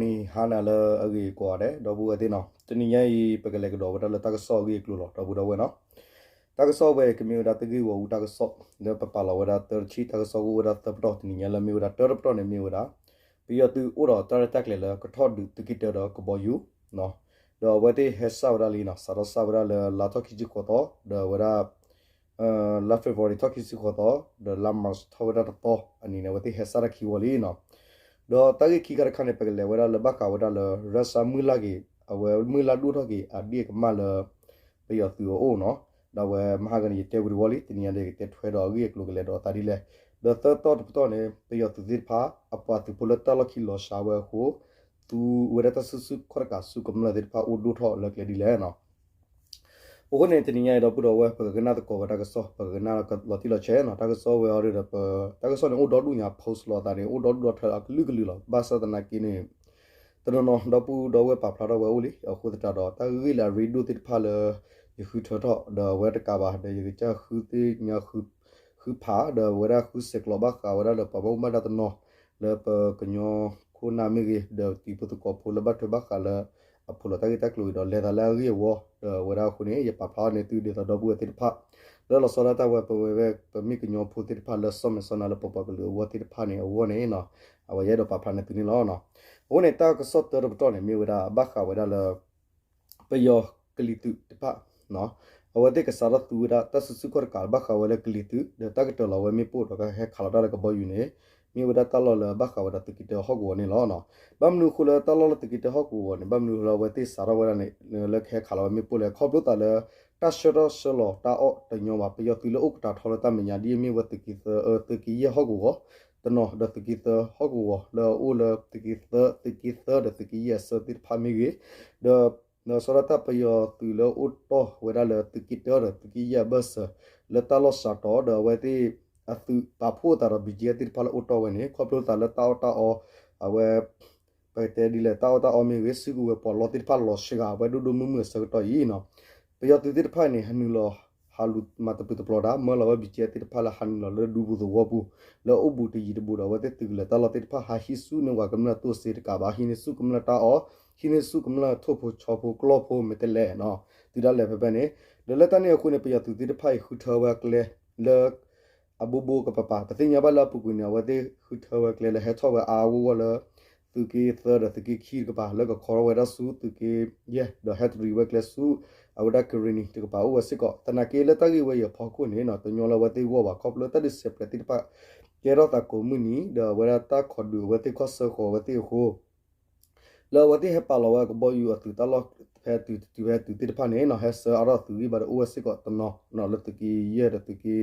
နံၤဟါနၤလၢအဂ့ၤကိးဂၤဒဲး ဒီပုၢ်ဝဲၢ်သ့ၣ်နီၤ, တနံၤညါအံၤ ပကလဲၤကဒီးဝဲဒၣ်လၢတၢ်ကစီၣ်အဂ့ၢ်အကျိၤလီၤ ဒီပုၢ်ဒီဝဲၢ်နီၤ. တၢ်ကစီၣ်ဝဲအံၤ ကမ့ၢ်ဝဲဒၣ်တဂ့ၢ်ဝီၤအူတၢ်ကစီၣ် လၢပပာ်လီၤဝဲဒၣ်တၢတဆံ တၢ်ကစီၣ်ကအိၣ်ဝဲဒၣ်သၢပတီၢ် တနံၤညါလၢမ့ၢ်ဝဲဒၣ်တၢတပတီၢ်န့ၣ်မ့ၢ်ဝဲဒၣ် ပယီၤသုးအိၣ်ဒီးတၢ်ရဲၣ်တၢ်ကျဲၤလၢကထီၣ်ဒုးသုးက့တၢဒီးကဘီယူၤ ဒီးအဝဲသ့ၣ်ဟဲစၢ်ဝဲဒၣ်လံနီၤ, စးထီၣ်စၢ်ဝဲဒၣ်လၢလါထီၣ်ခံဆံဃိးသီ ဒီးအဝဲဒၣ် လါ February ထီၣ်ခံဆံဃိးသီ ဒီးလါ March ထီၣ်ဝဲဒၣ်တသီအနံၤန့ၣ် အဝဲသ့ၣ်ဟဲစၢ်တၢ်ခံဝီလံနီၤ. ဒီးတၢ်ဂ့ၢ်ခံခါတခါန့ၣ် ပကလဲၤဝဲဒၣ်လၢဘၣ်ဃးဝဲဒၣ်လၢ Russia မုၢ်လၢ်က့ၤ အဝဲမုၢ်လၢ်ဒိၣ်ထီၣ်က့ၤအဒ့ၣ်အကမၢ်လၢ ပယီၤသုးအအိၣ်နီၤ. ဒီးအဝဲမဟါကန့ၣ် ယတဲဝံၤတဝီလံ, တနံၤညါဒ်ကတဲထွဲဒီးအဂ့ၢ်အကျိၤကလဲၤဒီးအသးဒ်လဲၣ်. ဒီးသၢတီၢ်တပတီၢ်န့ၣ် ပယီၤသုးသ့ၣ်တဖၣ် အပှၤသုးဖိလၢတၢ်လီၢ်ခံလီၤစှၤဝဲအဃိ သူဝဲဒၣ်တၢ်စုဆူၣ်ခီၣ်တကးဆူကမျၢၢ်သ့ၣ်တဖၣ်အိၣ်ဒိၣ်ထီၣ်လၢကျဲဒ်လဲၣ်နီၤ. အဃိန့ၣ် တနံၤညါအံၤ ဒီပုၢ်ဒီဝဲၢ် ပကကနၣ်သကိးဝဲတၢ်ကစီၣ် ပကကနၣ်လီၤတံၢ်လီၤဆဲးနီၤ. တၢ်ကစီၣ်ဝဲအီၤဒီး တၢ်ကစီၣ်န့ၣ်အိၣ်ဒီဒူၣ်ညါ post လီၤအသးန့ၣ် အိၣ်ဒီဒူၣ်ဒီထၢအကလုာ်ကလုာ်လီၤ. ဘၣ်ဆၣ်သနာ်က့န့ၣ် တနီၤနီၤ ဒီပုၢ်ဒီဝဲၢ်ပာ်ဖျါထီၣ်ဝဲအိၣ်လံ. အဃိသတးဒီး တၢ်ဂ့ၢ်လၢအရ့ဒိၣ်သ့ၣ်တဖၣ်လၢ ယဃုထၢထီၣ် ဒီးအဝဲတကးဘၣ် ဒီးယကစၢ်ဃုသ့ၣ်ညါ ဃုဖး ဒီးအဝဲဒၣ်ဃုဆဲးကျိးဘၣ်ဃးဝဲဒၣ်လၢပှၤဘၣ်မူဘၣ်ဒါတနီၤ လၢပကညီခိၣ်နၢ်မ့ၢ်ဂ့ၤ ဒီးတံၤဖိသကိးဖိလၢဘၣ်ထွဲဘၣ်ဃးလၢ အဖီၣ်လိာ်တၢ်ဂ့ၢ်တၢ်ကျိၤအံၤဒီး လဲၤသးလၢအဂ့ၢ်အဝီ ဒီးအဝဲဒၣ်အဃိန့ၣ် ယပာ်ဖျါန့ၢ်သုဒ်သိးဒီပုၢ်ဝဲၢ်သ့ၣ်တဖၣ် လၢလီၤဆီဒၣ်တၢ်ဝဲ ပဝဲ ပမ့ၢ်ကညီဖိသ့ၣ်တဖၣ်လၢစီၢ်မဲာ်စီၢ်နါလၢပပှၤကလုာ်အဂီၢ်သ့ၣ်တဖၣ်န့ၣ်အဂီၢ်န့ၣ် အဝဲယအဲၣ်ဒိးပာ်ဖျါန့ၢ်သုန့ၣ်လီၤ. အဃိန့ၣ် တၢ်ကစီၣ်တၢတပတီၢ်န့ၣ် မ့ၢ်ဝဲဒၣ်ဘၣ်ဃးဝဲဒၣ်လၢ ပယီၤကလံၤသုးတဖၣ် အဝဲသ့ၣ်ကစးထီၣ်သူဝဲဒၣ်တၢ်စုဆူၣ်ခီၣ်တကးဘၣ်ဃးဝဲလၢကလံၤသုး ဒီးတၢ်ကတၢၢ်လီၤဝဲမ့ၣ်ပိၢ်ဒီးကဟဲခးလီၤတၢ်လၢကဘီယူၤန့ၣ် မ့ၢ်ဝဲဒၣ်တၢ်လီၢ်လၢဘၣ်ဃးဝဲဒၣ်သုးက့တၢဟီၣ်ကဝီၤန့ၣ်လီၤ. ဘၣ်မနုၤအဃိလၢတၢ်လီၢ်လၢသုးက့တၢဟီၣ်ကဝီၤန့ၣ် ဘၣ်မနုၤလၢအဝဲသ့ၣ်စးထီၣ်ဝဲဒၣ်န့ၣ် လၢကဟဲခးလီၤဝဲမ့ၣ်ပိၢ်လဲၣ် ခီဖျိသးလၢ တၢ်ဆှၢထီၣ်ဆှၢလီၤတၢ်အီၣ်တညီဘၣ် ပယီၤသုးလၢအိၣ်ကတၢၢ်ထီလၢတၢ်မဲာ်ညါ ဒ်အမ့ၢ်ဝဲသုးက့သၢ သုးက့ယဲၢ်ဟီၣ်ကဝီၤ တနီၤ ဒီးသုးက့သၢဟီၣ်ကဝီၤလၢအအိၣ်လၢသုးက့သၢ သုးက့သၢဒီးသုးက့ယဲၢ်အဆၢသ့ၣ်တဖၣ်မ့ၢ်ဂ့ၤ ဒီး ဒီးဆီဒၣ်တၢ်ပယီၤသုးလၢအိၣ်တီၢ်ဝဲဒၣ်လၢသုးက့တၢဒီးသုးက့ယဲၢ်အဘၢၣ်စၢၤ လၢတၢ်လီၢ်စးတီၤ ဒီးအဝဲသ့ၣ်အသုးပာ်ဖှိၣ်အသးဒီး ဘံၣ်ကၠံၣ် သ့ၣ်တဖၣ်လၢအိၣ်တီၢ်ဝဲန့ၣ် ခီဖျိသးလၢတၢ်အီၣ်တၢ်အီ အဝဲ ပကတဲဒ်လဲၣ် တၢ်အီၣ်တၢ်အီမ့ၢ်ဂ့ၤ စုကဝဲၤပှၤလီသ့ၣ်တဖၣ်လီၤစှၤဝဲဒိၣ်ဒိၣ်မုၢ်မုၢ်အဆၢကတီၢ်အံၤနီၤ ပယီၤသုးသ့ၣ်တဖၣ်န့ၣ် ဟးနုာ်လီၤ ဟးလူၤမၤတပူၤတပျီၤတၢ် မၢလီၤဝဲဘံၣ်ကၠံၣ်သ့ၣ်တဖၣ်လၢဟးနုာ်လီၤလၢဒူပူၤသဝီပူၤ လၢအိၣ်ဘူးတယံၤတဘူးဒီး အဝဲသ့ၣ်သုးကလၢၤတၢ်လီၢ်သ့ၣ်တဖၣ် ဟးဟံးဆူၣ်န့ၢ်ဝဲကမျၢၢ်သိၣ်စ့တကးဘၣ် ဟံးန့ၢ်ဆူၣ်ကမျၢၢ်တၢ်အီၣ် ဟံးန့ၢ်ဆူၣ်ကမျၢၢ်ထိၣ်ဖိဆီဖိကျီၢ်ဖိမ့ၢ်တဲလဲၣ်နီၤ တုၤဒၣ်လဲာ်ဖဲဖဲန့ၣ် ဒီးလၢတၢ်န့ၣ်အဃိန့ၣ် ပယီၤသုးသ့ၣ်တဖၣ်အံၤဃုထၢဝဲအကျဲ လၢ အဘိဘိကပၤပၤ ပသ့ၣ်ညါဘၣ်လၢအပူၤကွံာ်န့ၣ် အဝဲသ့ၣ်ဃုထၢဝဲကျဲလၢဟဲထီၣ်ဝဲအါအါဂီၢ်ဂီၢ်လၢ သုးက့သၢဒီးသုးက့ခံတကပၤ လၢကခီထီၣ်ဝဲဒၣ်ဆူသုးက့ယဲၢ် ဒီးဟဲတရံးဝဲကျဲဆူ အဝဲဒၣ်ကရ့ၣ်နံၤတကပၤအိၣ်ဝဲစ့ၢ်ကီး သနာ်က့လၢတၢ်ဂ့ၢ်ဝဲအံၤအဖီခိၣ်န့ၣ် တညီလၢအဝဲသ့ၣ်ဂီၢ်ဘၣ် ခီဖျိလၢတၢ်ဒုးစဲးပြဲးသ့ၣ်တဖၣ် ကဲထီၣ်သးကိးမုၢ်နံၤ ဒီးအဝဲဒၣ်တၢ်ခိးဒုးအဝဲသ့ၣ်ခီၣ်ဆၢဃီၤအဝဲသ့ၣ်အဃိ လၢအဝဲသ့ၣ်ဟဲပာ်လီၤဝဲကဘီယူၤအသုးတၢ်လီၢ်ဖဲတုၤဖဲတုၤသ့ၣ်တဖၣ်န့ၣ် ဟဲဆှၢအါထီၣ်သုးဂံၢ်ဘါဒီးအိၣ်ဝဲစ့ၢ်ကီးတနီၤ လၢသုးက့ယဲၢ်ဒီးသုးက့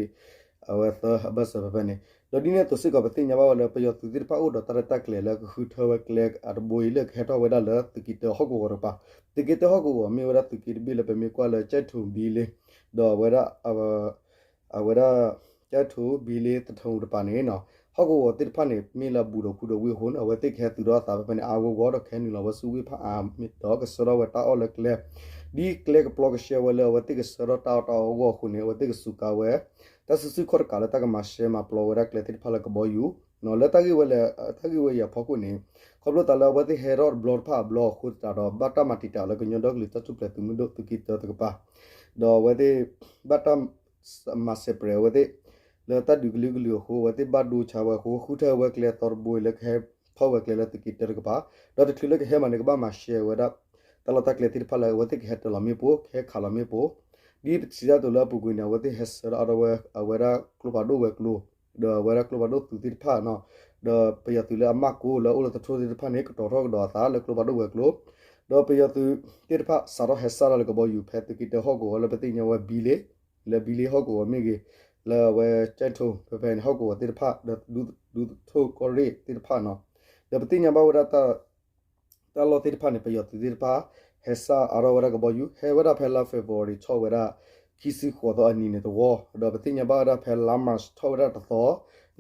အဝဲသၢအဘၢၣ်စၢၤဖဲဖဲန့ၣ် ဒီးဒ်န့ၣ်အသိးစ့ၢ်ကီး ပသ့ၣ်ညါဘၣ်ဝဲလၢပယီၤသုးသ့ၣ်တဖၣ်အိၣ်ဒီးတၢ်ရဲၣ်တၢ်ကျဲၤလၢကဃုထၢဝဲကျဲအတဘိအံၤလၢကဟဲထီၣ်ဝဲဒၣ်လၢသုးက့တၢဟီၣ်ကဝီၤတကပၤ သုးက့တၢဟီၣ်ကဝီၤမ့ၢ်ဝဲဒၣ်သုးက့တဘ့ၣ်လၢပမ့ၢ်ကွၢ်လၢ ကၠဲၣ်ထိၣ်ဘံလ့ ဒီးအဝဲဒၣ် အဝဲဒၣ် ကၠဲၣ်ထိၣ်ဘံလ့သထူတကပၤန့ၣ် ဟီၣ်ကဝီၤသ့ၣ်တဖၣ်န့ၣ် မ့ၢ်လၢအဘူးဒီးခူဒီးဝ့ၢ်အဃိန့ၣ် အဝဲသ့ၣ်ကဟဲသုးထီၣ်အသးဖဲဖဲန့ၣ် အါဂီၢ်ဂီၢ်ဒီးကဟဲနုာ်လီၤဝဲဆူဝ့ၢ်ဖးအါမ့ၢ်ဒီးကဆှၢထီၣ်ဝဲတၢ်အီၣ်လၢကျဲ ဒ်ကျဲကပျီကဆှဲဝဲလၢအဝဲသ့ၣ်ကဆှၢထီၣ်တၢ်အီၣ်တၢ်အီအဂီၢ်အဃိန့ၣ် အဝဲသ့ၣ်ကစူးကါဝဲတၢ်စုဆူၣ်ခီၣ်တကးလၢတၢ်ကမၤရှဲမၤပျီဝဲဒၣ်ကျဲသ့ၣ်တဖၣ်လၢကဘီယူၤ လၢတၢ်ဂ့ၢ်ဝဲလၢ တၢ်ဂ့ၢ်ဝဲအံၤအဖီခိၣ်န့ၣ် ခီဖျိသးလၢအဝဲသ့ၣ်ဟဲထီၣ်တဘျီတဖၣ်အဘျီအဃိသတးဒီး ဘၣ်တၢ်မၤတံာ်တာ်လၢကညီဒီကလုာ်တၢ်ထူၣ်ဖျဲးသုးမုၢ်ဒိၣ်သုးက့တၢတကပၤ ဒီးအဝဲသ့ၣ် ဘၣ်တၢ် မၤစဲးပြဲးအဝဲသ့ၣ် လၢတၢ်ဒုးကလုာ်ကလုာ်အဃိ အဝဲသ့ၣ်ဘၣ်ဒိဆါဝဲအဃိ ဃုထၢဝဲကျဲသီတဘိအံၤလၢကဟဲထီၣ်ဝဲကျဲလၢသုးက့တၢတကပၤ ဒီးတချုးလၢကဟဲမးန့ၣ် ကဘၣ်မၤရှဲဝဲဒၣ် တၢ်လီၢ်တၢ်ကျဲသ့ၣ်တဖၣ်လၢအဝဲသ့ၣ်ကဟဲတၢၤလီၤမ့ၣ်ပိၢ် ကဟဲခးလီၤမ့ၣ်ပိၢ် ဒ်ပစံးတၢ်အသိးလၢအပူၤကွံာ်န့ၣ် အဝဲသ့ၣ်ဟဲဆှၢထီၣ်အါထီၣ်ဝဲ အဝဲဒၣ်ကျိဖးဒိၣ်ဝဲၤကျိၤ ဒီးအဝဲဒၣ်ကျိဖးဒိၣ်သုးသ့ၣ်တဖၣ်နီၤ ဒီးပယီၤသုးလၢအမၢ်ကိလၢအအိၣ်လၢသထူၣ်သ့ၣ်တဖၣ်န့ၣ် ကတီၤထီၣ်ကဒီးအသးလၢကျိဖးဒိၣ်ဝဲၤကျိၤ ဒီးပယီၤသုးသ့ၣ်တဖၣ် စးထီၣ်ဟဲစၢ်ထီၣ်လၢကဘီယူၤဖဲသုးက့တၢဟီၣ်ကဝီၤလၢပသ့ၣ်ညါဝဲဘံလ့ လၢဘံလ့ဟီၣ်ကဝီၤမ့ၢ်ဂ့ၤ လၢအဝဲကၠဲၣ်ထိၣ်ဖဲဖဲန့ၣ် ဟီၣ်ကဝီၤသ့ၣ်တဖၣ် ဒီးဒူသထူၣ်ကီၢ်ရ့ၣ်သ့ၣ်တဖၣ်နီၤ ဒီးပသ့ၣ်ညါဘၣ်ဝဲဒၣ် တၢ်လီၢ်သ့ၣ်တဖၣ်န့ၣ် ပယီၤသုးသ့ၣ်တဖၣ် ဟဲစၢ်အါထီၣ်ဝဲဒၣ်ကဘီယူၤ ဟဲဝဲဒၣ်ဖဲလါ February ထီၣ်ဝဲဒၣ် ခံဆံဃိးသီအနံၤန့ၣ်တဝီ ဒီးပသ့ၣ်ညါဘၣ်ဝဲဒၣ်ဖဲလါ March ထီၣ်ဝဲဒၣ်တသီ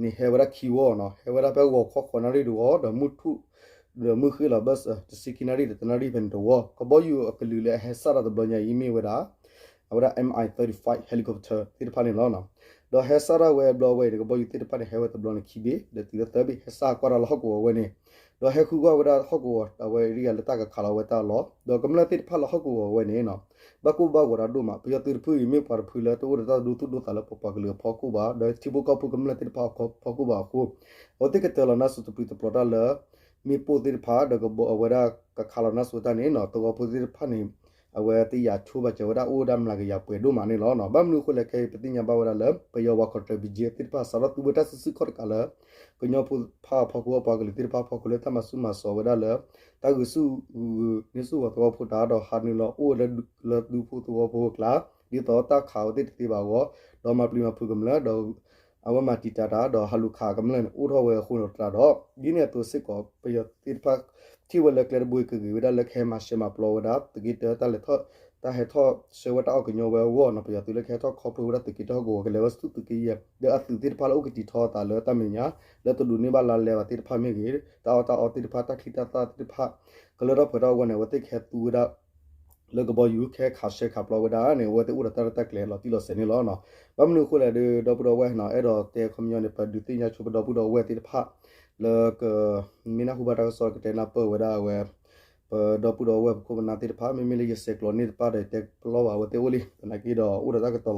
န့ၣ် ဟဲဝဲဒၣ်ခံဝီနီၤ ဟဲဝဲဒၣ်ဖဲဂီၤခီဃိးနၣ်ရံၣ်တဝီ ဒီးမုၢ်ထူၣ် ဒီးမုၢ်ဃ့ၢ်လီၤဘၢၣ်စၢၤ တဆံခံနၣ်ရံၣ်ဒီးတနၣ်ရံၣ်ဖဲန့ၣ်တဝီ ကဘီယူၤအကလုာ်လၢအဟဲစၢ်တၢ်တဘျီညါအံၤမ့ၢ်ဝဲဒၣ် အဝဲဒၣ် M I thirty-five helicopter သ့ၣ်တဖၣ်န့ၣ်လီၤ. ဒီးဟဲစၢ်ထီၣ်ဝဲဘျီဝဲအံၤန့ၣ် ကဘီယူၤသ့ၣ်တဖၣ်န့ၣ် ဟဲဝဲတဘျီန့ၣ်ခံဘ့ၣ် ဒီးတုၤလၢသၢဘ့ၣ် ဟဲစၢ်ကွၢ်တၢ်လၢဟီၣ်ကဝီၤဝဲန့ၣ် ဒီးဟဲဃုကွၢ်ဝဲဒၣ်ဟီၣ်ကဝီၤအဝဲအံၤလၢတၢ်ကခးလီၤဝဲတၢ်အလီၢ်, ဒီးကမျၢၢ်သ့ၣ်တဖၣ်လၢဟီၣ်ကဝီၤဝဲန့ၣ် ဘၣ်ကိၢ်ဘၣ်ဂီၤတၢ်ဒိၣ်မး, ပယီၤသုးတဖုအံၤ မ့ၢ်ပှၤတဖုလၢတအိၣ်ဒီးတၢ်ဒိသူၣ်ဒိသးလၢပပှၤကလုာ်အဖီခိၣ်ဘၣ်, ဒီးထံဖိကီၢ်ဖိကမျၢၢ်သ့ၣ်တဖၣ်အဖီခိၣ်ဘၣ်အဃိ အဝဲသ့ၣ်ကတၢၢ်လီၤနါစိၤတပျုာ်တပျီၤတၢ်လၢ မ့ၣ်ပိၢ်သ့ၣ်တဖၣ် ဒီးကဘီအဝဲဒၣ်ကခးလီၤနါစိၤတၢ်န့ၣ် သဝီဖိသ့ၣ်တဖၣ်န့ၣ် အဝဲသ့ၣ်ယၤဆိဘၣ်စၢၤဝဲဒၣ်အိၣ်ဝဲဒၣ်မျးကယၤပှဲၤဒိၣ်မးန့ၣ်လီၤ. ဘၣ်မနုၤအဃိလဲၣ် ခဲအံၤပသ့ၣ်ညါဘၣ်ဝဲဒၣ်လၢ ပယီၤပှၤ contingent သ့ၣ်တဖၣ် စးထီၣ်သူဝဲတၢ်စုဆူၣ်ခီၣ်တကးလၢ ကညီဖိဖးအဖီခိၣ်ပှၤကလုာ်သ့ၣ်တဖၣ်အဖီခိၣ်လၢတၢ်မၤဆူၣ်မၤစိးဝဲဒၣ်လၢ တၢ်ဂုာ်ဆူၣ်ဂုာ်န့ၢ်ဆူၣ်ဂီၤသဝီဖိတၢ် ဒီးဟးနုာ်လီၤအိၣ်ဝဲလၢဒူဖိသဝီဖိအကျါ ဒ်သိးတၢ်ခးဝဲသ့ၣ်တသ့ဘၣ်အဂီၢ် ဒီးမၤပျံၤမၤဖုးကမျၢၢ်ဒီး အဝဲမၤတံာ်တာ်တၢ် ဒီးဟးလူၤခးကမျၢၢ်န့ၣ် အိၣ်ထီၣ်ဝဲအဃိဒီးတရၢ်ဒီး ဒ်န့ၣ်အသိးစ့ၢ်ကီး ပယီၤသ့ၣ်တဖၣ် ထံၣ်ဝဲလၢကျဲတဘိအံၤကဂ့ၤဝဲဒၣ်လၢကဟဲမၤရှဲမၤပျီဝဲဒၣ် သုးက့တၢ တၢ်လဲၤထီၣ် တၢ်ဟဲထီၣ်ဆှၢဝဲတၢ်အီၣ်ကညီဝဲအဂီၢ်နီၤ ပယီၤသုးလၢကဟဲထီၣ်ခီဖျိဝဲဒၣ်သုးက့တၢ်ဟီၣ်ကဝီၤ ကလဲၤဝဲဆူသုးက့ယဲၢ် လၢအသုးသ့ၣ်တဖၣ်လၢအိၣ်ကတံာ်ထီအသးလၢတၢ်မဲာ်ညါ လၢတဒိးန့ၢ်ဘၣ်လါလဲဘၣ်သ့ၣ်တဖၣ်မ့ၢ်ဂ့ၤ တၢ်အီၣ်တၢ်အီသ့ၣ်တဖၣ် တၢ်ချံတၢ်သၣ်သ့ၣ်တဖၣ် ကလၢထီၣ်ပှဲၤထီၣ်အဂီၢ်န့ၣ် အဝဲသ့ၣ်ကဟဲသူဝဲဒၣ် လၢကဘီယူၤ ကဟဲခးရှဲခးပျီဝဲဒၣ်န့ၣ် အဝဲသ့ၣ်အိၣ်ဒီးတၢ်ရဲၣ်တၢ်ကျဲၤလီၤတံၢ်လီၤဆဲးန့ၣ်လီၤ. ဘၣ်မနုၤအဃိလဲၣ်ဒီး ဒီပုၢ်ဒီဝဲၢ်နီၤ အဲၣ်ဒိးတဲခီပညီန့ၣ် ပဒုးသ့ၣ်ညါဆိပဒီပုၢ်ဒီဝဲၢ်သ့ၣ်တဖၣ် လၢက မ့ၢ်နၢ်ဟူဘၣ်တၢ်ကစီၣ်ကတဲနၢ်ပၢၢ်ဝဲဒၣ်အဝဲ ပဒီပုၢ်ဒီဝဲၢ်ပခိၣ်ပနၢ်သ့ၣ်တဖၣ် မ့မ့ၢ်လၢယဆဲးကျိးန့ၢ်တဖၣ်ဒီး ယတဲပလီၢ်ဘၣ်အဝဲသ့ၣ်အိၣ်လံ သနာ်က့ဒီး အိၣ်ဒီးတၢ်ကတီၤ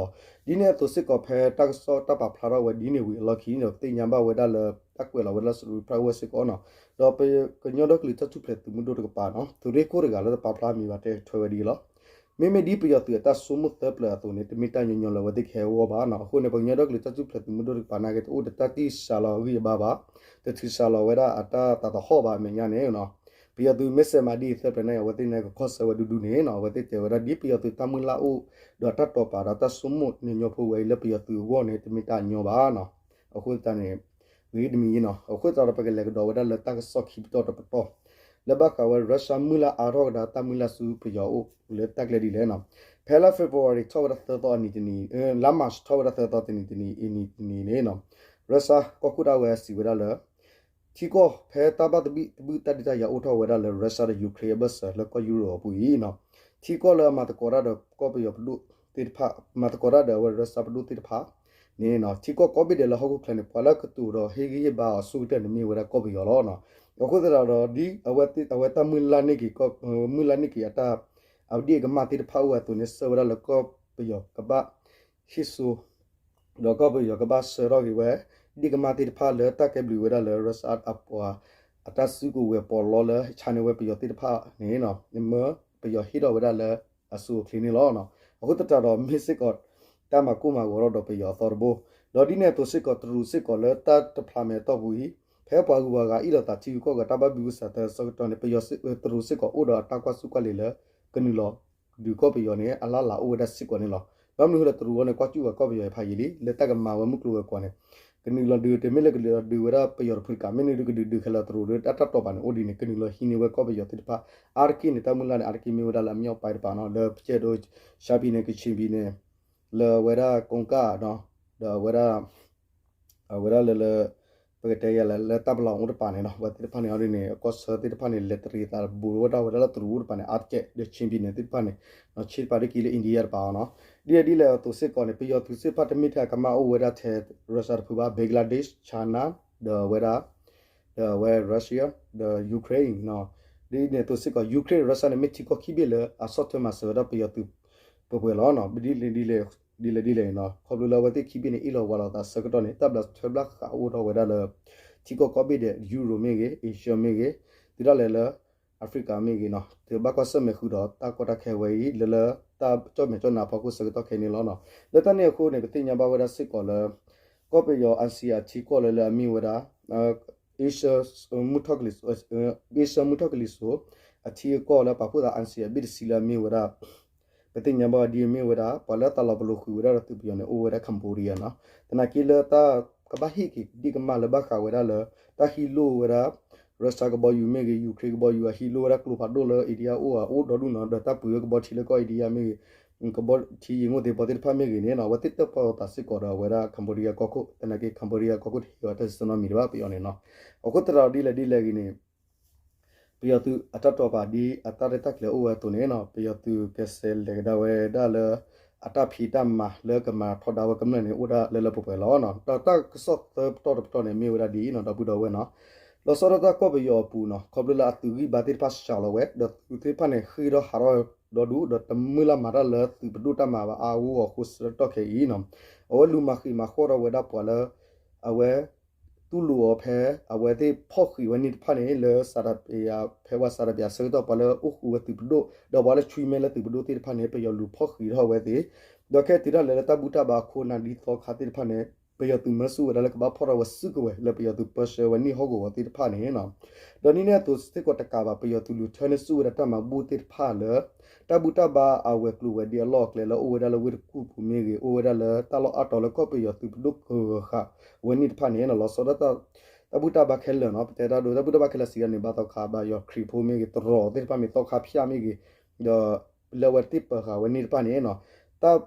လီၤ. ဒ်န့ၣ်အသိးစ့ၢ်ကီး ဖဲတၢ်ကစီၣ်တၢ်ပာ်ဖျါထီၣ်ဝဲဒ်န့ၣ်ဝံၤအလီၢ်ခံဒီး ပသ့ၣ်ညါဘၣ်ဝဲဒၣ်လၢ တၢ်ကွဲးလီၤဝဲဒၣ်လၢ Supreme Private စ့ၢ်ကီးနီၤ ဒီးပကညီဒီကလုာ်တၢ်ထူၣ်ဖျဲးသုးမုၢ်ဒိၣ်တကပၤနီၤ သုးရ့ၣ်ခိၣ်တဂၤလၢတပာ်ဖျါမံၤဘၣ် တဲထွဲဝဲဒ်အံၤလီၤ. မ့မ့ၢ်ဒ်ပယီၤသုးအတၢ်ဆိကမိၣ်သၢပျၢၤအသိးန့ၣ် တမ့ၢ်တၢ်ညီညီလၢအဝဲသ့ၣ်ကဟဲဂီၢ်ဘၣ်နီၤ. အဃိန့ၣ် ပကညီဒီကလုာ်တၢ်ထူၣ်ဖျဲးသုးမုၢ်ဒိၣ်တကပၤနာ်က့ တအိၣ်ဒီးတၢ်တံၢ်စှၤလီၤအဂံၢ်အဘါဘၣ်, တထုးစှၤလီၤဝဲဒၣ်အတၢ်သးသဟီၣ်ဘၣ်အမဲာ်ညါန့ၣ်နီၤ. ပယီၤသုးမ့ၢ်စဲးမၤဒ်အံၤသၢပျၢၤန့ၣ် အဝဲသ့ၣ်န့ၣ်ကခီၣ်ဆၢဝဲဒူဒူန့ၣ်နီၤ အဝဲသ့ၣ်တဲဝဲဒၣ် ဒ်ပယီၤသုးတၢ်မုၢ်လၢ်အိၣ် ဒီးတၢ်တိာ်ပာ်ဒီးတၢ်ဆိကမိၣ်ညီညီဖိဝဲအံၤလၢပယီၤသုးအဂီၢ်န့ၣ် တမ့ၢ်တၢ်ညီဘၣ်နီၤ. အဃိသတးန့ၣ် ဂ့ၤတမံၤနီၤ အဃိသတးဒီးပကလဲၤကဒီးဝဲဒၣ်လၢတၢ်ကစီၣ်ခံပတီၢ်တပတီၢ် လၢဘၣ်ဃးဝဲ Russia မုၢ်လၢ်အါထီၣ်ကဒါတၢ်မုၢ်လၢ်ဆူပယီၤအိၣ်လၢတၢ်ကျဲဒ်လဲၣ်နီၤ. ဖဲလါ February ထီၣ်ဝဲဒၣ်သၢသီအနံၤတနံၤ လါ March ထီၣ်ဝဲဒၣ်သၢသီတနံၤတနံၤအနံၤတနံၤန့ၣ်နီၤ Russia ကီၢ်ခိၣ်ဒၣ်ဝဲစံးဝဲဒၣ်လၢ ထံကီၢ်ဖဲတၢ်ဘၣ်သဘံၣ်သဘုၣ်တၢ်ဒုးတၢ်ယၤအိၣ်ထီၣ်ဝဲဒၣ်လၢ Russia ဒီး Ukraine အဘၢၣ်စၢၤလၢကီၢ်ယူရိၤအပူၤအံၤနီၤ ထံကီၢ်လၢအမၤသကိးတၢ်ဒီးကီၢ်ပယီၤပဒိၣ်သ့ၣ်တဖၣ် မၤသကိးတၢ်ဒီးအဝဲ Russia ပဒိၣ်သ့ၣ်တဖၣ်န့ၣ်နီၤ ထံကီၢ်ကိးဘ့ၣ်ဒဲးလၢဟီၣ်ခိၣ်ချၢန့ၣ် ပှၤလၢကတိၤဒီးဟ့ၣ်ဂံၢ်ဟ့ၣ်ဘါအီၤအဆိကတၢၢ်န့ၣ်မ့ၢ်ဝဲဒၣ်ကီၢ်ပယီၤလီၤနီၤ. အဃိသတးဒီး ဒ်အဝဲတၢ်မုၢ်လၢ်န့ၢ်က့ၤ မုၢ်လၢ်န့ၢ်က့ၤအတၢ် အဒ့ၣ်အကမၢ်သ့ၣ်တဖၣ်အိၣ်ဝဲအသိးန့ၣ် ဆၢဝဲဒၣ်လၢကီၢ်ပယီၤကဘၣ်ဟ့ၣ်စိ ဒီးကီၢ်ပယီၤကဘၣ်ဆှၢထီၣ်က့ၤဝဲ ဒ့ၣ်ကမၢ်သ့ၣ်တဖၣ်လၢတၢ်ကဲဘျုးဝဲဒၣ်လၢ Russia အပှၤ အတၢ်စုကဝဲၤပီးလီလၢ China ဝဲပယီၤသ့ၣ်တဖၣ်န့ၣ် မၢပယီၤဟ့ၣ်ထီၣ်ဝဲဒၣ်လၢအစိၤအချ့န့ၣ်လီၤ. အဃိသတးဒီးမ့ၢ်စ့ၢ်ကီး တၢ်မၤကိၢ်မၤဂီၤထီၣ်ဒီးပယီၤအသီတဘိ ဒီးဒ်န့ၣ်အသိးစ့ၢ်ကီးတရူးစ့ၢ်ကီးလၢတၢ်တဖျါမဲာ်အတီၢ်ပူၤအံၤ ဖဲပှၤဂုၤပှၤဂၤအ့ၣ်လိာ်သးထံဂုၤကီၢ်ဂၤတၢ်ဘၣ်ဘံဘူစးသၢဆၢကတီၢ်န့ၣ် ပယီၤတရူးစ့ၢ်ကီးအိၣ်ဒီးအတၢ်ကွၢ်ဆူၣ်ကွၢ်လ့ၤလၢ ကနုာ်လီၤဒုးကီၢ်ပယီၤန့ၣ် အလၢ်လၢ်အိၣ်ဝဲဒၣ်စ့ၢ်ကီးန့ၣ်လီၤ. ဘၣ်မနုၤအဃိလဲၣ် တရူးအံၤန့ၣ် ကွၢ်စူၣ်ဝဲကီၢ်ပယီၤအံၤဖးယံာ်လံ လၢတၢ်ကမၤဝဲမုၢ်ကျိၤဝဲၤကွာ်န့ၣ် ကနုာ်လီၤဒုး တမ့ၢ်လၢကနုာ်လီၤဒုးဝဲဒၣ်ပယီၤတဖုတကး မ့ၢ်န့ၣ်ဒုးကဒုးဒုးခဲလၢာ်တရူးဒီး တၢ်တၢ်တိာ်ပာ်န့ၣ်အိၣ်ဒ်န့ၣ် ကနုာ်လီၤဟံးန့ၢ်ဝဲကီၢ်ပယီၤသ့ၣ်တဖၣ် အါတက့ၢ်န့ၣ် တၢ်မုၢ်လၢ်န့ၣ် အါတက့ၢ်မ့ၢ်ဝဲဒၣ်လၢအမ့ၢ်အီၣ်ပၢ်တပၤနီၤ လၢပကဲဒိ ရှမ်းပြည်နယ် ကချင်ပြည်နယ် လၢဝဲဒၣ်ကိကၣ်နီၤ ဒီးဝဲဒၣ် အဝဲဒၣ်လၢလၢ ပကတဲယၤလၢ လၢတၢ်ပလီၢ်အိၣ်တပၤန့ၣ်နီၤ ဝဲသ့ၣ်တဖၣ်န့ၣ်အီၤဒ်န့ၣ် အကီၢ်ဆၢသ့ၣ်တဖၣ်န့ၣ် လဲၤတရံးသးဘူးဝဲဒၣ်ဝဲဒၣ်လၢတရူးအိၣ်တပၤန့ၣ် အါတက့ၢ်ဒီး ချင်းပြည်နယ် သ့ၣ်တဖၣ်န့ၣ် ချင်းတပၤဒ်က့ၤလၢ India တပၤအီၤနီၤ ဒ်လဲၣ်ဒ်လဲၣ်အသိးစ့ၢ်ကီးန့ၣ် ပယီၤသုးသ့ၣ်တဖၣ်တမ့ၢ်ထဲအကမၢ်အိၣ်ဝဲဒၣ်ထဲ Russia တဖုဘၣ် Bangladesh, China ဒီးဝဲဒၣ် ဒီးဝဲ Russia ဒီး Ukraine နီၤ ဒ်န့ၣ်အသိးစ့ၢ်ကီး Ukraine Russia န့ၣ် မ့ၢ်ထံကီၢ်ခံဘ့ၣ်လၢအဆီၣ်ထွဲမၤစၢၤဝဲဒၣ်ပယီၤသုး ပှဲၤပှဲၤလီၤနီၤ ဒ်လဲၣ်ဒ်လဲၣ် ဒ်လဲၣ်ဒ်လဲၣ်နီၤ ခီဖျိလၢအဝဲသ့ၣ်ခံဘ့ၣ်န့ၣ် အ့ၣ်လိာ်ဝါလိာ်သးဆၢကတီၢ်န့ၣ် တၢ်ဘျးထွဲဘျးဃးအိၣ်ထီၣ်ဝဲဒၣ်လၢ ထံကီၢ်ကိးဘ့ၣ်ဒဲး Europe မ့ၢ်ဂ့ၤ Asia မ့ၢ်ဂ့ၤ တုၤဒၣ်လဲာ်လၢ Africa မ့ၢ်ဂ့ၤနီၤ တဘၣ်ကွၢ်ဆၢၣ်မဲာ်ဃုာ်ဒီးတၢ်ကီတၢ်ခဲဝဲအံၤ လၢလၢတၢ်ကၠီၣ်မဲာ်ကၠီၣ်နါအဖီခိၣ်ဆၢကတီၢ်ခဲအံၤန့ၣ်လီၤနီၤ လၢတၢ်န့ၣ်အဃိန့ၣ် ပသ့ၣ်ညါဘၣ်ဝဲဒၣ်စ့ၢ်ကီးလၢ ကီၢ်ပယီၤ ASEAN အထံကီၢ်လၢလၢအမ့ၢ်ဝဲဒၣ် Asia မုၢ်ထီၣ်ကလံၤစိး Asia မုၢ်ထီၣ်ကလံၤစိး အထံအကီၢ်လၢပာ်ဖှိၣ်သး ASEAN အဘ့ၣ်တဆံလၢအမ့ၢ်ဝဲဒၣ် ပသ့ၣ်ညါဘၣ်ဒ်အမ့ၢ်ဝဲဒၣ် ပှၤလၢသးလီၤပလိာ်ဃုာ်ဝဲဒၣ်ဒီးသုးပယီၤန့ၣ် အိၣ်ဝဲဒၣ် Cambodia နီၤ သနာ်က့လၢတၢ်ကဘၣ်ဟ့ၣ်က့ၤဒ့ၣ်ကမၢ်လၢဘၣ်ဃးဝဲဒၣ်လၢ တၢ်ဟံးလိၢ်ဝဲဒၣ် Russia ကဘီယူၤမ့ၢ်ဂ့ၤ Ukraine ကဘီယူၤ အဟံးလိၢ်ဝဲဒၣ်ကျိဖးဒိၣ်လၢ India အိၣ်အအိၣ်ဒီဒူၣ်နီၤ ဒီးတၢ်ပှ့ၤဝဲကဘီထံလၢကီၢ် India မ့ၢ်ဂ့ၤ ကဘီထံယံာ်မိၢ်သ့ၣ်ဘီသ့ၣ်တဖၣ်မ့ၢ်ဂ့ၤန့ၣ်နီၤ အဝဲသ့ၣ်တၢၣ်ပီၣ်လိာ်သးစ့ၢ်ကီးဒီးအဝဲဒၣ် Cambodia ကီၢ်ခိၣ် သနာ်က့ Cambodia ကီၢ်ခိၣ်တဟ့ၣ်အီၤတၢ်စံးဆၢနီတမံၤတဘၣ်ပယီၤန့ၣ်နီၤ အဃိသတးဒီးဒ်လဲၣ်ဒ်လဲၣ်ဂ့ၤန့ၣ် ပယီၤသုးအတၢ်တိာ်ပာ်ဒ်အတၢ်ရဲၣ်တၢ်ကျဲၤအိၣ်ဝဲအသိးန့ၣ်နီၤ ပယီၤသုးကဆဲးလဲၤကဒါဝဲဒၣ်လၢ အတၢ်ဖံးတၢ်မၤလၢကမၤထီဒါဝဲကမျၢၢ်န့ၣ် အိၣ်ဒၣ်လၢလၢပှဲၤပှဲၤလီၤနီၤ ဒီးတၢ်ကစီၣ်သၢပတီၢ်တပတီၢ်န့ၣ် မ့ၢ်ဝဲဒၣ်ဒ်အံၤနီၤ ဒီပုၢ်ဒီဝဲၢ်နီၤ လီၤဆီဒၣ်တၢ်ကီၢ်ပယီၤအပူၤနီၤ ခီဖျိလၢအသုးဂံၢ်ဘါသ့ၣ်တဖၣ်စှၤလီၤဝဲ ဒီးသုးသ့ၣ်တဖၣ်န့ၣ် ဃ့ၢ်ထီၣ်ဟးထီၣ်ဒီဒူၣ် ဒီးတမုၢ်လၢ်မၤတၢ်လၢသုးပဒိၣ်တၢ်မၤဘၣ်အါအါဂီၢ်ဂီၢ်အဃိ ဆၢကတီၢ်ခဲအံၤနီၤ အဝဲလူၤမၤဃံးမၤဃီၣ်ထီၣ်ဝဲဒၣ်ပှၤလၢ အဝဲ တူၢ်လိာ်အီၤဖဲ အဝဲသ့ၣ်ဖီၣ်ဃံးဝဲန့ၣ်တဖၣ်န့ၣ် လၢ ဖဲဝဲ ဆန္ဒပြ ဆၢကတီၢ် ပှၤလၢအိၣ်ဃုာ်ဝဲသုးပဒိၣ် ဒီးပှၤလၢဆွံမဲလၢသုးပဒိၣ်သ့ၣ်တဖၣ်န့ၣ် ပယီၤလူၤဖီၣ်ဃံးထီၣ်ဝဲသ့ၣ် ဒီးခဲတုၤထီၣ်လဲၤလၢတၢ်ဘူၣ်တၢ်ဘါအခိၣ်နၢ်ဒ်သီခါသ့ၣ်တဖၣ်န့ၣ် ပယီၤသုးမၢဆူၣ်ဝဲဒၣ်လၢကဘၣ်ဖီၣ်ထီၣ်ဝဲစုကဝဲၤ လၢပယီၤသုးပၢဆှၢဝဲန့ၢ်ဟီၣ်ကဝီၤသ့ၣ်တဖၣ်န့ၣ်နီၤ ဒီးနံၣ်န့ၣ်အသိးစ့ၢ်ကီးတကးဘၣ် ပယီၤသုးလူၤထၢန့ၢ်ဆူၣ်ဝဲဒၣ်တၢ်မၤဘူၣ်သ့ၣ်တဖၣ်လၢ တၢ်ဘူၣ်တၢ်ဘါအဝဲၤကျိၤဝဲၤဒ့အလီၢ်အကျဲလၢအိၣ်ဝဲဒၣ်လၢဝ့ၢ်တကူၣ်ပူၤမ့ၢ်ဂ့ၤ အိၣ်ဝဲဒၣ်လၢတၢ်လီၢ်အါတီၤလၢကီၢ်ပယီၤသုးပဒိၣ်ကဂၤဃာ်ဝဲန့ၣ်တဖၣ်န့ၣ် လီၤဆီဒၣ်တၢ် တၢ်ဘူၣ်တၢ်ဘါခဲလၢာ်နီၤ ပတဲတၢ်ဒိ တၢ်ဘူၣ်တၢ်ဘါခဲလၢာ်စံးဒ်န့ၣ် ဘၣ်သီခါဘၣ်ယီၤခရံာ်ဖိမ့ၢ်ဂ့ၤ တရီးသ့ၣ်တဖၣ်မ့ၢ်သီခါဖၠၣ်မ့ၢ်ဂ့ၤ ဒီး လၢအဝဲသ့ၣ်ပၢၤဃာ်ဝဲန့ၣ်တဖၣ်န့ၣ်နီၤ တၢ်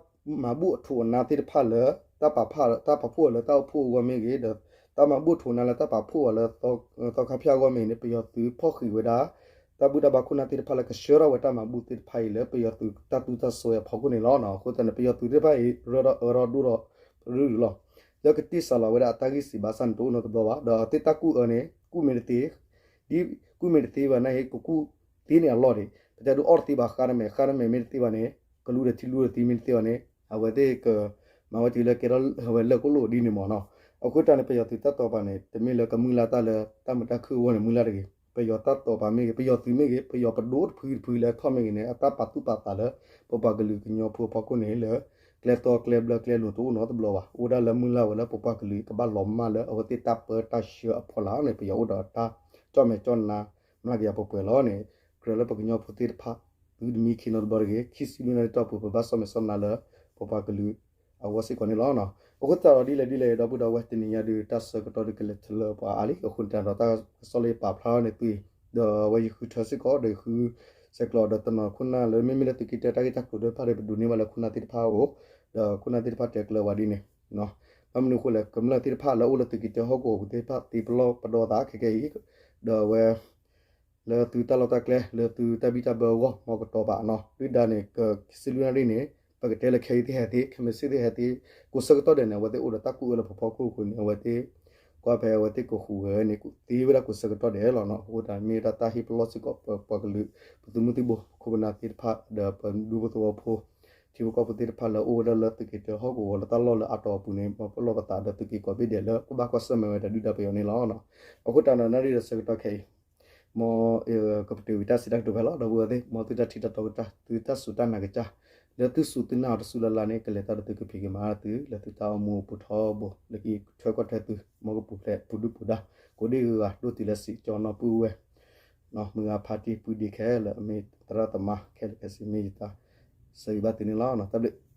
မၤဘူၣ်အထိးအနါသ့ၣ်တဖၣ်လၢ တၢ်ပာ်ဖှိၣ်အီၤလၢတၢ်အိၣ်ဖှိၣ်အဂီၢ်မ့ၢ်ဂ့ၤ ဒီး တၢ်မၤဘူၣ်အထိးအနါလၢတၢ်ပာ်ဖှိၣ်အီၤလၢ သီခါဖၠၣ်အဂီၢ်မ့ၢ်ဂ့ၤန့ၣ် ပယီၤသုးဖီၣ်ဃံးဝဲဒၣ် တၢ်ဘူၣ်တၢ်ဘါခိၣ်နၢ်သ့ၣ်တဖၣ်လၢကဆှၢထီၣ်ဝဲတၢ်မၤဘူၣ်သ့ၣ်တဖၣ်အံၤလၢပယီၤသုးတၢ်သူတၢ်စွဲအဖီခိၣ်န့ၣ်လီၤ. အဃိသတးန့ၣ် ပယီၤသုးသ့ၣ်တဖၣ်အံၤ ရၢဒီးအၢဒီးဒိၣ်ဒီး ရုၢ်ရုၢ်လီၤ. လၢကတ့ၢ်စးလီၤဝဲဒၣ်အတၢ်ဂံၢ်စၢ်ဘါစၢ်န့ၣ် တအိၣ်နီတဘျီဘၣ် ဒီးအဝဲသ့ၣ်တၢ်ကူၣ်အၢန့ၣ် ကူၣ်မ့ၢ်တသ့ ဒ်ကူၣ်မ့ၢ်တသ့ဘၣ်န့ၣ် ကကူၣ်သ့န့ၣ်အလီၢ်ဒံး ပတဲဒုးအီၣ်တသ့ဘၣ်ဃါတမဲာ် ဃါတမဲာ်မ့ၢ်တသ့ဘၣ်န့ၣ် ကလူဒီးထံလူဒီးသံမ့ၢ်တသ့ဘၣ်န့ၣ် အဝဲသ့ၣ်က မၤဝဲတုၤလၢကဲထီၣ်ဝဲလၢၢ်ကိၣ်လိာ်ဒ်န့ၣ်မ့ၢ်နီၤ. အဃိတၢ်န့ၣ် ပယီၤသုးတၢ်တိာ်ပာ်န့ၣ် တမ့ၢ်လၢကမုၢ်လၢ်တၢ်လၢတၢ်မုာ်တၢ်ခုၣ်အဂီၢ်န့ၣ် မုၢ်လၢ်တဂ့ၤ. ပယီၤတၢ်တိာ်ပာ်မ့ၢ်ဂ့ၤ ပယီၤသုးမ့ၢ်ဂ့ၤ ပယီၤပဒိၣ်တဖုတဖုလၢထီၣ်မ့ၢ်ဂ့ၤန့ၣ် အတၢ်ပာ်သူၣ်ပာ်သးလၢ ပပှၤကလုာ်ကညီဖိအဖီခိၣ်န့ၣ်လၢ ကျဲတီကျဲဘျၢကျဲလိၤတအိၣ်နီတဘျီဘၣ်. အိၣ်ဒၣ်လၢမုၢ်လၢ်ဝဲလၢပပှၤကလုာ်ကဘၣ်လီၤမၢ်လၢအဝဲသ့ၣ်တၢ်ပၢတၢ်ဆှၢအဖီလာ်န့ၣ် ပယီၤအိၣ်ဒီးတၢ်ကၠီၣ်မဲာ်ကၠီၣ်နါ မျးကယၤပှဲၤပှဲၤလီၤန့ၣ် ကြၢးလၢပကညီဖိသ့ၣ်တဖၣ် သုတမံခ့နီတဘျီတဂ့ၤ. ခံဆံလွံၢ်နၣ်ရံၣ်တီၢ်ပူၤ ပဘၣ်ဆီၣ်မဲာ်ဆီၣ်နါလၢ ပပှၤကလုာ်အဂီၢ်စ့ၢ်ကီးန့ၣ်လီၤ. အဃိသတးဒီးဒ်လဲၣ်ဒ်လဲၣ် ဒီပုၢ်ဒီဝဲၢ်တနံၤညါဒုး တၢ်ဆၢကတီၢ်ဒုးကလဲၤထီၣ်လၢပှၤအါလံ အဃိန့ၣ်တၢ်ဒီးတၢ်ကစီၣ်လၢယပာ်ဖျါထီၣ်န့ၣ်သု ဒီးအဝဲယဃုထၢစ့ၢ်ကီး ဒီးယဃု ဆဲးကျိးဒီးတနီၤခိၣ်နၢ်လၢမ့မ့ၢ်လၢသုးက့တၢတၢ်ဂ့ၢ်တၢ်ကျိၤသ့ၣ်တဖၣ်ဒီး ပဒိးန့ၢ်ဘၣ်လၢခိၣ်နၢ်သ့ၣ်တဖၣ်အအိၣ် ဒီးခိၣ်နၢ်သ့ၣ်တဖၣ်တဲကျၢၤဝဲဒ်န့ၣ် ဘၣ်မနုၤအဃိလဲၣ် ကမျၢၢ်သ့ၣ်တဖၣ်လၢအိၣ်လၢသုးက့တၢဟီၣ်ကဝီၤပူၤသ့ၣ်တဖၣ် သ့ပလီၢ်ပဒီသးခဲကဲအံၤ ဒီးအဝဲ လၢသုတၢ်လီၢ်တၢ်ကျဲ လၢသုတၢ်ဘံၣ်တၢ်ဘၢအဂီၢ် မ်ကတီၤပာ်နီၤ ဒုၣ်ဒါန့ၣ် က ခံဆံလွံၢ်နၣ်ရံၣ်န့ၣ် ပကတဲလၢခဲအံၤသ့ၣ်ဟဲသ့ ခဲမုၢ်ဆ့ၣ်သ့ၣ်ဟဲသ့ ကိးဆၢကတီၢ်ဒဲးန့ၣ် အဝဲသ့ၣ်အိၣ်ဒီးတၢ်ကူၣ်အၢလၢပဖီခိၣ်အဃိန့ၣ် အဝဲသ့ၣ် ကွၢ်ဖဲအဝဲသ့ၣ်ကဃုာ်ဝဲန့ၣ် သ့ဝဲဒၣ်ကိးဆၢကတီၢ်ဒဲးလီၤနီၤ. အဃိသတးမ့ၢ်ဝဲဒၣ်တၢ်ဟ့ၣ်ပလီၢ်စ့ၢ်ကီး ပပှၤကလုာ် ပသုးမုၢ်သံၣ်ဘိ ခိၣ်ပနၢ်သ့ၣ်တဖၣ် ဒီးပဒူဖိသဝီဖိ ထံဖိကီၢ်ဖိသ့ၣ်တဖၣ်လၢအိၣ်ဝဲဒၣ်လၢသုးက့တၢဟီၣ်ကဝီၤလၢတၢ်လီၢ်လၢအါတီၤအပူၤန့ၣ် မ်ပလီၢ်ပသးဒီးသုးက့ကိးဘ့ၣ်ဒဲးလၢပဘၣ်ကွၢ်ဆၢၣ်မဲာ်ဝဲဒၣ်ဒုၣ်ဒါပယီၤန့ၣ်လီၤ. အဃိသတးဒီးနၣ်ရံၣ်ဒီးဆၢကတီၢ်ခဲအံၤ မ် ကပတုာ်ဝံၤတၢ်စံးတၢ်ကတိၤဖဲလီၤ ဒီပုၢ်ဝဲၢ်သ့ၣ် မ်သုတၢ်ထံၣ်တၢ်တီကစၢ် သုတၢ်စူၢ်တၢ်နာ်ကစၢ် လၢသုစူၢ်သုနာ်အီၤတစူၢ်လၢ်လၢ်န့ၣ် ကလဲၤတၢ်ဒီးသုကဖံးက့ၤမၤသု လၢသုတၢ်အိၣ်မူအပူၤထီဘိ လၢကထွဲကွၢ်ထွဲသု မ်ကပူၤဖျဲးပူၤဒုၣ်ပူၤဒါ ကိးဒံဂ့ၤဂၤဒိၣ်တုၤလၢစံၣ်ကၠီနီၢ်ပုၢ်ဝဲၢ် မုၢ်ဂၤဖါတံၢ်ပုၢ်ဒ့ခဲလၢာ် မ့ၢ်သရၣ်သမါခဲလၢာ်ခဲဆ့ မ့ၢ်ယတၢ်ဆၢဂ့ၤဘၣ်သုန့ၣ်လီၤ. တၢ်ဘျုး